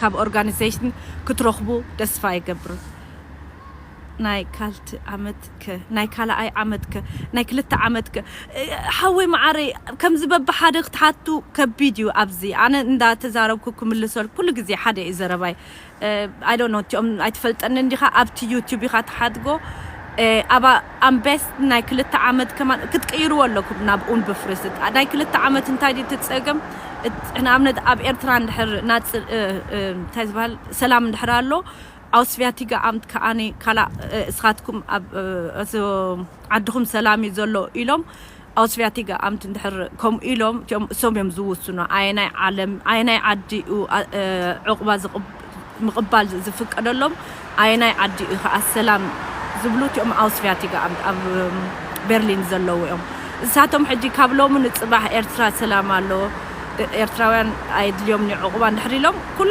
ካብ organization ክትረኽቡ ተስፋ ይገብር። ናይ ካልቲ ዓመት ከ ናይ ካልኣይ ዓመት ከ ናይ ክልተ ዓመት ከ ሓወይ መዓረይ፣ ከምዚ በብሓደ ክትሓቱ ከቢድ እዩ። ኣብዚ ኣነ እንዳተዛረብኩ ክምልሰል ኩሉ ግዜ ሓደ እዩ ዘረባይ። I don't know፣ እቲኦም ኣይትፈልጠኒ እንዲኻ፣ ኣብቲ YouTube ኢኻ ትሓድጎ። ኣብ ኣምቤስ ናይ ክልተ ዓመት ከማን ክትቅይርዎ ኣለኩም ናብ ኡንብፍርስት። ናይ ክልተ ዓመት እንታይ ድዩ እቲ ጸገም? ንኣብነት ኣብ ኤርትራ እንድሕር ናጽ እንታይ ዝበሃል ሰላም እንድሕር ኣሎ፣ ኣውስቪያቲጋ ኣምት ከኣኒ ካላ እስኻትኩም ኣብ ዓድኹም ሰላም እዩ ዘሎ ኢሎም ኣውስቪያቲጋ ኣምት እንድሕር ከምኡ ኢሎም እቲኦም እሶም እዮም ዝውስኑ። ኣየናይ ዓለም ኣየናይ ዓዲ እዩ ዕቑባ ምቕባል ዝፍቀደሎም፣ ኣየናይ ዓዲ እዩ ከዓ ሰላም ዝብሉ እቲኦም ኣውስቪያቲጋ ኣምት ኣብ ቤርሊን ዘለዉ እዮም። እሳቶም ሕጂ ካብ ሎሚ ንፅባሕ ኤርትራ ሰላም ኣሎ፣ ኤርትራውያን ኣይድልዮም ዕቑባ እንድሕር ኢሎም